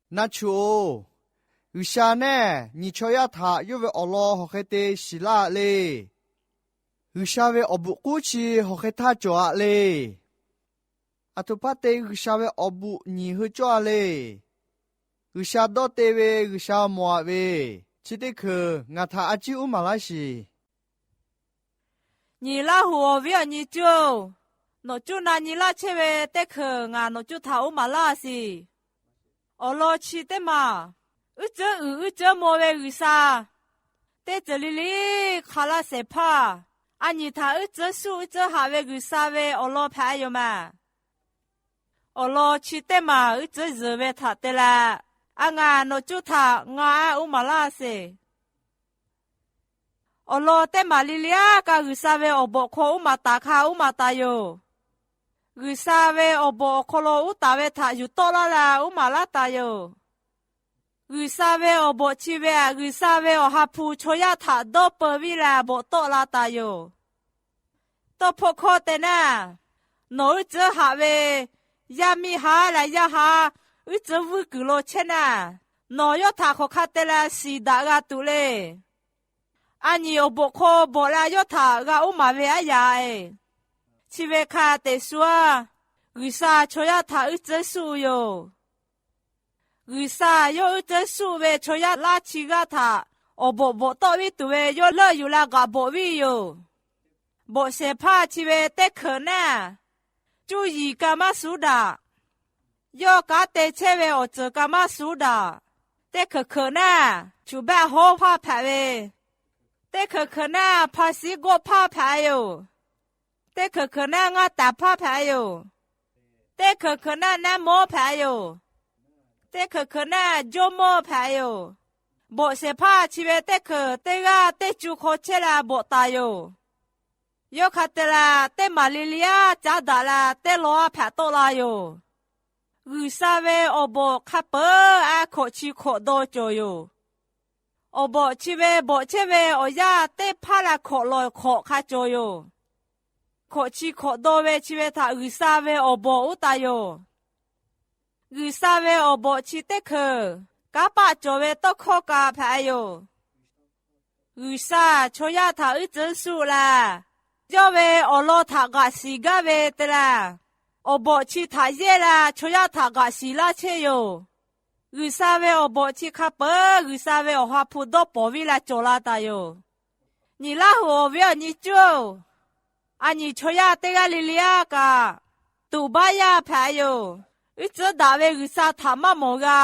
Na chu-oˬ, G'uiˬsha nehˬ nyi chaw yaˇ htaꞈ yawˇ ve awˬ lawn hawˬ hk'e te shiˍ laˇ le. G'uiˬsha ve awˬ bvuhꞈ k'uˉ chi hawˬ hk'e htaˇ cawˬ aꞈ le. Aˬ htoꞈ pa te G'uiˬsha ve awˬ bvuhꞈ nyi hui cawˇ a le. G'uiˬsha dawˇ te ve, G'uiˬsha mawˬ aꞈ ve, chi teˇ hkeuꞈ ngaˬ htaꞈ a ciˉ uˉ maˍ laˇ shiˍ. Nyi laˇ hoꞈ awˬ viˉ awˬ nyi cuˇ-oˬ, nawˬ cuˇ na nyi laˇ chehˇ ve teˇ hkeuꞈ ngaˬ nawˬ cuˇ htaꞈ uˉ maˍ laˇ shiˍ. Awˬ lawn chi teˇ maˬ, uˉ tcuhˉ uiˍ uˉ tcuhˉ maw ve G'uiˬsha, teˇ ceuˬ le le hk'a laˇ shehˍ hpaˇ, a nyi htaꞈ uˉ tcuhˉ suˆ uˉ tcuhˉ haꞈ ve G'uiˬsha ve awˬ lawn hpehꞈ a yoˬ maˬ. Awˬ lawn chi teˇ maˬ uˉ tcuhˉ zuhˬ ve htaꞈ te leh, a ngaˬ nawˬ cuˇ htaꞈ ngaˬ a uˉ maˍ laˇ sheˍ. Awˬ lawn teˇ maˬ le le aˉ kaꞈ G'uiˬsha ve awˬ bawꞈ hk'aw uˉ maˍ taˍ hk'a uˉ maˍ taˍ yoˬ. G'uiˬsha ve awˬ bawꞈ awˬ hk'aw lo uˉ taˍ ve htaꞈ yuˬ tawˆ laˇ leh uˉ maˍ laˇ taˍ yoˬ. G'uiˬsha ve awˬ bawꞈ chi ve aꞈ, G'uiˬsha ve awˬ ha hpu chaw yaˇ htaꞈ dawˇ peu viˇ leh bawꞈ tawˆ la taˍ yoˬ. Tawˇ hpawˇ hkawˇ te naˇ, nawˬ uˉ tcuhˉ haꞈ ve yaˇ miˇ haˉ leh yaˇ haˉ uˉ tcuhˉ vuiˇ kuiˬ lo chehˇ naˇ, nawˬ yawˇ htaꞈ hk'aˬ hk'a te leh shiˍ daꞈ g'a tuˬ le. A nyi awˬ bawꞈ hk'aw bawꞈ leh yawˇ htaꞈ g'a uˉ maˍ ve aˉ yaꞈ e. Chi ve hk'a teꞈ shu aˇ, G'uiˬsha chaw yaˇ htaꞈ uˉ tcuhˉ suˆ yoˬ. G'uiˬsha yawˇ uˉ tcuhˉ suˆ ve chaw yaˇ laˇ chi g'aˇ htaꞈ awˬ bawꞈ bawꞈ tawˆ viˇ tuˬ ve yawˇ leuˆ yuˬ leh g'aꞈ bawꞈ viˇ yoˬ. Bawꞈ shehˍ hpaˇ chi ve teˇ hkeuꞈ naˇ, cuˇ yiˍ ka maˇ suˉ daꞈ. Yawˇ kanˉ te chehˇ ve awˬ ceuˬ ka maˇ suˉ daꞈ. Teˇ hkeuꞈ hkeuꞈ naˇ, chuꞈ baˆ hawˉ hpaˇ hpehꞈ ve, teˇ hkeuꞈ hkeuꞈ naˇ hpa shiˉ gawˆ hpaˇ hpehꞈ a yoˬ. Teˇ hkeuꞈ hkeuꞈ naˇ ngaˇ taˍ hpaˇ hpehꞈ a yoˬ. Teˇ hkeuꞈ hkeuꞈ naˇ naˉ mawˉ hpehꞈ a yoˬ. Teˇ hkeuꞈ hkeuꞈ naˇ jawˇmawˇ hpehꞈ a yoˬ. Bawꞈ shehˍ hpaˇ chi ve teˇ hkeuꞈ teˇ g'aˇ teˇ cu hk'aw chehˇ leh bawꞈ taˍ yoˬ. Yawˇ hk'a te leh teˇ maˬ le le aˉ caˉ daꞈ leh teˇ lawn aˉ hpehꞈ tawˆ la yoˬ. G'uiˬsha ve awˬ bawꞈ hk'a peuˬ aˉ hkawꞈ chi hkawꞈ daw cawˬ yoˬ. Awˬ bawꞈ chi ve bawꞈ chehˇ ve awˬ yanˇ teˇ hpaˇ leh hkawꞈ lawˬ hkawꞈ hk'a cawˬ yoˬ. Hkawꞈ chi hkawꞈ daw ve chi ve htaꞈ G'uiˬsha ve awˬ bawꞈ uˉ taˍ yoˬ. G'uiˬsha ve awˬ bawꞈ chi teˇ hkeuꞈ kanˉ paˆ cawˬ ve tawˇ hkawˇ ka hpehꞈ a yoˬ. G'uiˬsha chaw yaˇ htaꞈ uˉ tcuhˉ suˆ leh, yawˇ ve awˬ lawn htaꞈ g'aꞈ shiˍ gaˇ ve te leh, awˬ bawꞈ chi htaꞈ yehˇ leh chaw yaˇ htaꞈ g'aꞈ shiˍ laˇ chehˇ yoˬ. G'uiˬsha ve awˬ bawꞈ chi hk'a peuˬ G'uiˬsha ve awˬ ha hpu dawˇ pawnˍ viˇ leh cawˬ la taˍ yoˬ. Nyi laˇ hoꞈ awˬ viˉ awˬ nyi cuˇ-oˬ, a nyi chaw yaˇ teˇ g'aˇ le le aˉ kaꞈ, tuꞈ baˆ yaˇ hpehꞈ a yoˬ. Uˉ tcuhˉ daꞈ ve G'uiˬsha htaꞈ maˇ mawˬ g'a.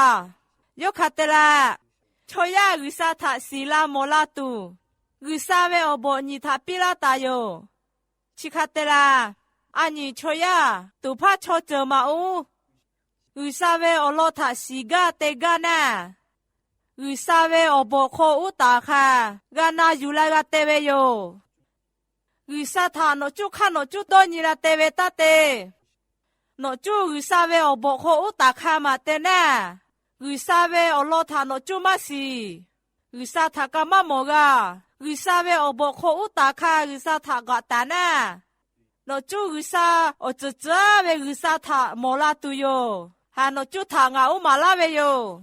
Yawˇ hk'a te leh, chaw yaˇ G'uiˬsha htaꞈ shiˍ la mawˬ la tuˬ, G'uiˬsha ve awˬ bawꞈ nyi htaꞈ piˇ laˇ taˍ yoˬ. Chi hk'a te leh, a nyi chaw yaˇ tuˍ hpaˇ chaw ceuˬ maˍ oˉ, G'uiˬsha ve awˬ lawn htaꞈ shiˍ gaˇ te gaˇ naˇ, G'uiˬsha ve awˬ bawꞈ hk'aw uˉ taˍ hk'a g'a na yuˬ leh g'a te ve yoˬ. G'uiˬsha htaꞈ nawˬ cuˇ hk'aˇ nawˬ cuˇ dawˇ nyi leh te ve taˇ te. Nawˬ cuˇ G'uiˬsha ve awˬ bawꞈ hk'aw uˉ taˍ hk'a maˬ te naˇ, G'uiˬsha ve awˬ lawn htaꞈ nawˬ cuˇ maˇ shiˍ. G'uiˬsha htaꞈ ka maˇ mawˬ g'a. G'uiˬsha ve awˬ bawꞈ hk'aw uˉ taˍ hk'a G'uiˬsha htaꞈ g'aꞈ taˍ naˇ, nawˬ cuˇ G'uiˬsha awˬ ceuˬ ceuˬ ve G'uiˬsha htaꞈ mawˬ la tuˬ yoˬ. Haꞈ nawˬ cuˇ htaꞈ ngaˬ uˉ maˍ laˇ ve yoˬ.